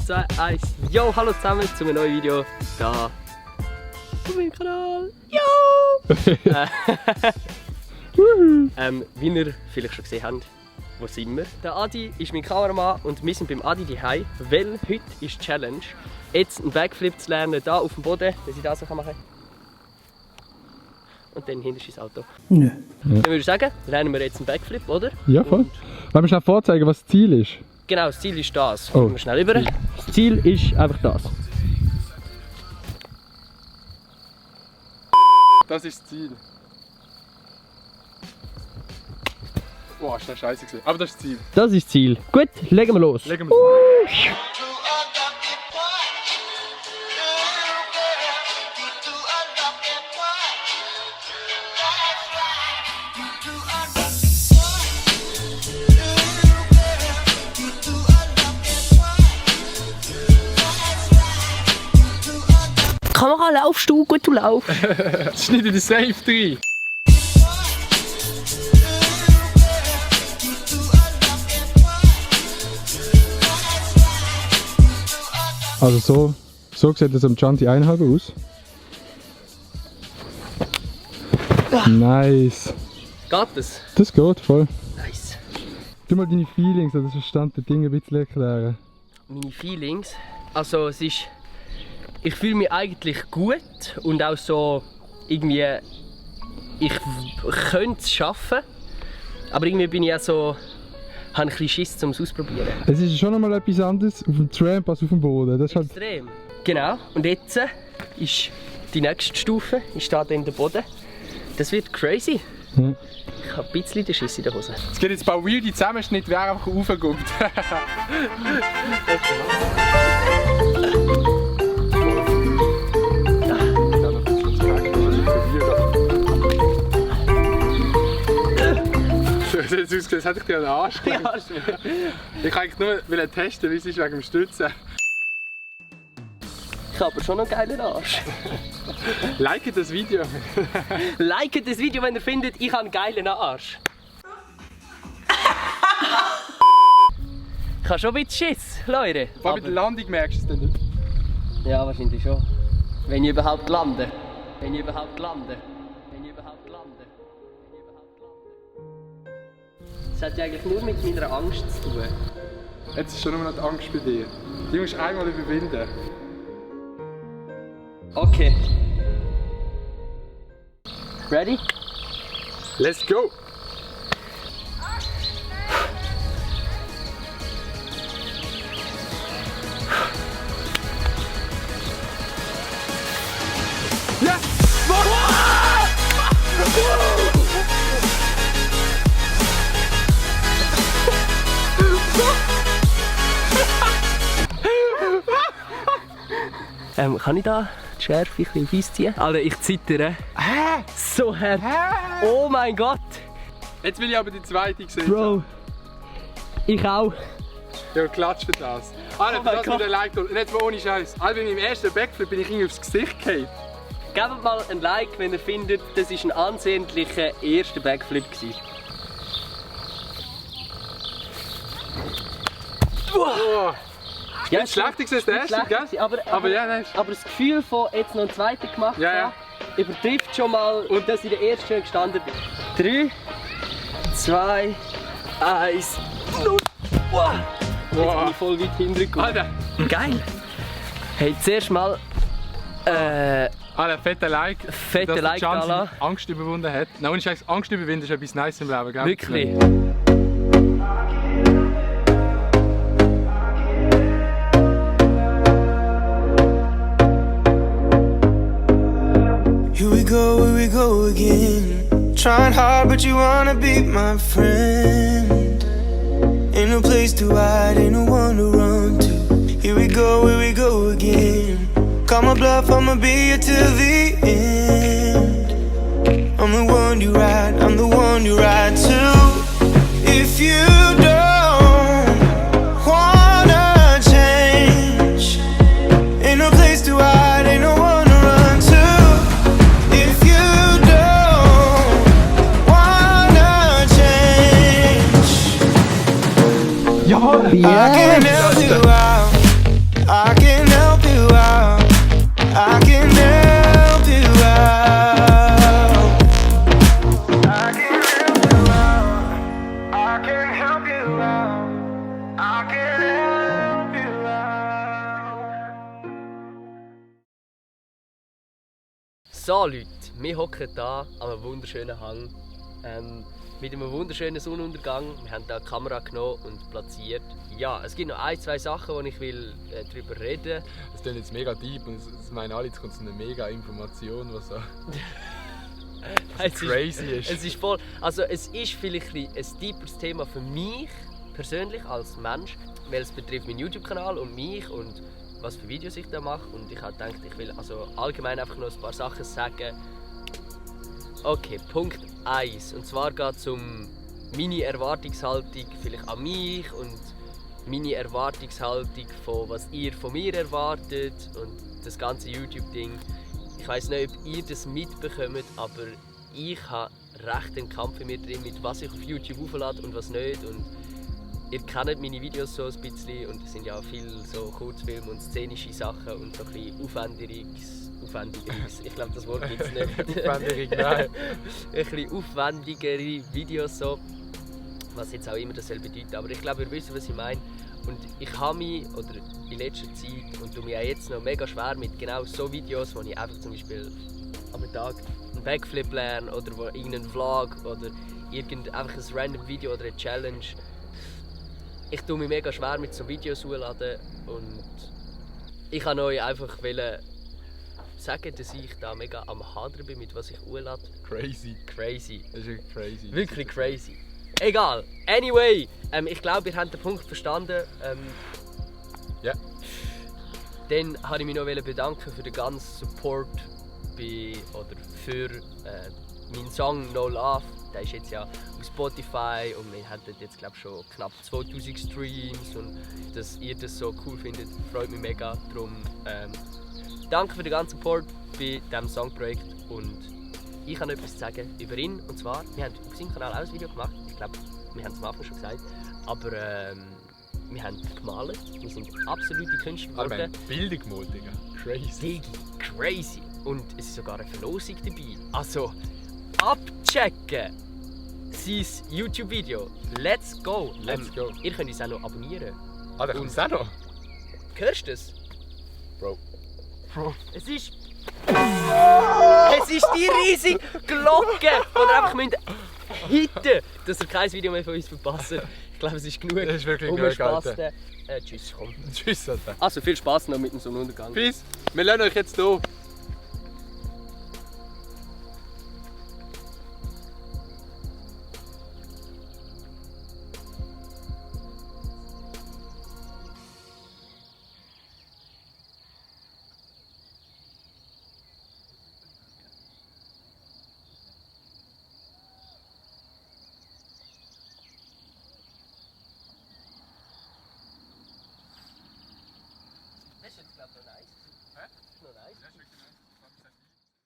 2, 1. Yo, hallo zusammen zu einem neuen Video da auf meinem Kanal. Yo! Wie ihr vielleicht schon gesehen habt, wo sind wir? Der Adi ist mein Kameramann und wir sind beim Adi daheim, weil heute ist die Challenge, jetzt einen Backflip zu lernen, hier auf dem Boden, dass ich das so machen kann. Und dann hinter ins Auto. Ja. Dann würde ich sagen, lernen wir jetzt einen Backflip, oder? Ja, voll. Wollen wir schnell vorzeigen, was das Ziel ist? Genau, das Ziel ist das. Oh. Gehen wir schnell rüber. Das Ziel ist einfach das. Das ist das Ziel. Boah, ist das scheiße gewesen. Aber das ist das Ziel. Das ist das Ziel. Gut, legen wir los. Legen wir los. Kamera, laufst du? Gut, du laufst. Schneide den Safe rein. Also so sieht das am Chanti 1,5 aus. Nice. Geht das? Das geht voll. Nice. Du mal deine Feelings oder das Verstand der Dinge ein bisschen erklären. Meine Feelings? Also es ist... Ich fühle mich eigentlich gut und auch so irgendwie... Ich könnte es schaffen, aber irgendwie bin ich auch so... habe ein bisschen Schiss, um es auszuprobieren. Es ist schon einmal etwas anderes auf dem Tramp als auf dem Boden. Das ist halt Extrem. Genau. Und jetzt ist die nächste Stufe, ist da in der Boden. Das wird crazy. Ja. Ich habe ein bisschen den Schiss in der Hose. Es gibt jetzt ein paar weirde Zusammenschnitte, wer einfach raufkommt. Das hat jetzt ausgesehen, als hätte ich dir einen Arsch gelegt. Ich kann eigentlich nur testen, wie es ist wegen dem Stützen. Ich habe aber schon noch einen geilen Arsch. Like das Video. Liket das Video, wenn ihr findet, ich habe einen geilen Arsch. Ich habe schon ein bisschen Schiss, Leute. Vor allem bei der Landung merkst du es dann nicht. Ja, wahrscheinlich schon. Wenn ich überhaupt lande. Wenn ich überhaupt lande. Wenn ich überhaupt lande. Wenn ich überhaupt lande. Das hat ja eigentlich nur mit meiner Angst zu tun. Jetzt ist schon nur noch die Angst bei dir. Die musst du einmal überwinden. Okay. Ready? Let's go! Yes! Kann ich da die Schärfe ein bisschen auf Eis ziehen? Alter, ich zittere. Hä? So hart. Hä? Oh mein Gott. Jetzt will ich aber die zweite sehen. Bro. Ich auch. Ja, klatsch für das. Alter, für mein das Gott. mit der Like. Und jetzt mal ohne Scheiß. Alter, beim ersten Backflip bin ich irgendwie aufs Gesicht gefallen. Gebt mal ein Like, wenn ihr findet, das war ein ansehnlicher erster Backflip gewesen. Oh. Ja, Nicht schlechter gewesen als der erste, schlecht gell? gewesen, aber ja, nein. aber das Gefühl von jetzt noch einen zweiten gemacht Ja, zu ja. haben, übertrifft schon mal, und dass ich der erste schon gestanden bin. 3, 2, 1, 0. Wow. Jetzt bin ich voll weit hintergekommen. Alter, Geil. Hey, zuerst mal Alter, fetter Like. fette dass der Like Can da seine lassen. Angst überwunden hat. Nein, ohne Scheiß, Angst überwinden ist etwas Nice im Leben, gell? Wirklich. Here we go again. Trying hard, but you wanna be my friend. Ain't no place to hide, ain't no one to run to. Here we go again. Call my bluff, I'ma be here till the end. I'm the one you ride, I'm the one you ride to. If you don't wanna change, ain't no place to hide, ain't no one to run to. If you don't wanna change, Ja! I can help you out. So Leute, wir hocken hier an einem wunderschönen Hang. Mit einem wunderschönen Sonnenuntergang. Wir haben hier die Kamera genommen und platziert. Ja, es gibt noch ein, zwei Sachen, die ich darüber reden will. Das klingt jetzt mega deep und es meinen alle, jetzt kommt so eine mega Information, was so crazy ist. Es ist voll. Also es ist vielleicht ein deeperes Thema für mich persönlich als Mensch, weil es betrifft meinen YouTube-Kanal und mich und was für Videos ich da mache. Und ich habe gedacht, ich will also allgemein einfach noch ein paar Sachen sagen. Okay, Punkt 1. Und zwar geht es um meine Erwartungshaltung vielleicht an mich und meine Erwartungshaltung von was ihr von mir erwartet und das ganze YouTube-Ding. Ich weiss nicht, ob ihr das mitbekommt, aber ich habe recht einen Kampf in mir drin, mit was ich auf YouTube hochlade und was nicht. Und ihr kennt meine Videos so ein bisschen und es sind ja auch viele so Kurzfilme und szenische Sachen und so ein bisschen aufwendigeres. Ich glaube, das Wort gibt es nicht. Aufwendig, nein. Ein bisschen aufwendigere Videos so, was jetzt auch immer das soll bedeuten. Aber ich glaube, ihr wisst, was ich meine. Und ich habe mich, oder in letzter Zeit, und tue mich auch jetzt noch mega schwer mit genau so Videos, wo ich einfach zum Beispiel am Tag einen Backflip lerne oder wo irgendeinen Vlog oder einfach ein random Video oder eine Challenge. Ich tue mich mega schwer mit so Videos hochladen und ich wollte euch einfach sagen, dass ich da mega am Hadern bin, mit was ich hochlade. Crazy. Das ist wirklich crazy. Wirklich crazy. Egal. Anyway, ich glaube, ihr habt den Punkt verstanden. Ja. Dann wollte ich mich noch bedanken für den ganzen Support für meinen Song No Love. Der ist jetzt ja auf Spotify und wir haben jetzt glaube schon knapp 2000 Streams und dass ihr das so cool findet, freut mich mega. Darum danke für den ganzen Support bei diesem Songprojekt und ich habe noch etwas zu sagen über ihn. Und zwar, wir haben auf seinem Kanal auch ein Video gemacht. Ich glaube, wir haben es am Anfang schon gesagt. Aber wir haben gemalt. Wir sind absolute Künstler geworden. Aber wir haben Bilder gemalt, Digga. Crazy. Crazy. Und es ist sogar eine Verlosung dabei. Also, abchecken! Sein YouTube-Video. Let's go! Let's go. Ihr könnt uns auch noch abonnieren. Ah, da kommt es auch noch? Hörst du es? Bro. Es ist die riesige Glocke, die ihr einfach hitten müsst, dass ihr kein Video mehr von uns verpasst. Ich glaube, es ist genug. Das ist wirklich genug, Alter. Tschüss, komm. Tschüss, Alter. Also viel Spaß noch mit dem Sonnenuntergang. Peace. Wir lassen euch jetzt hier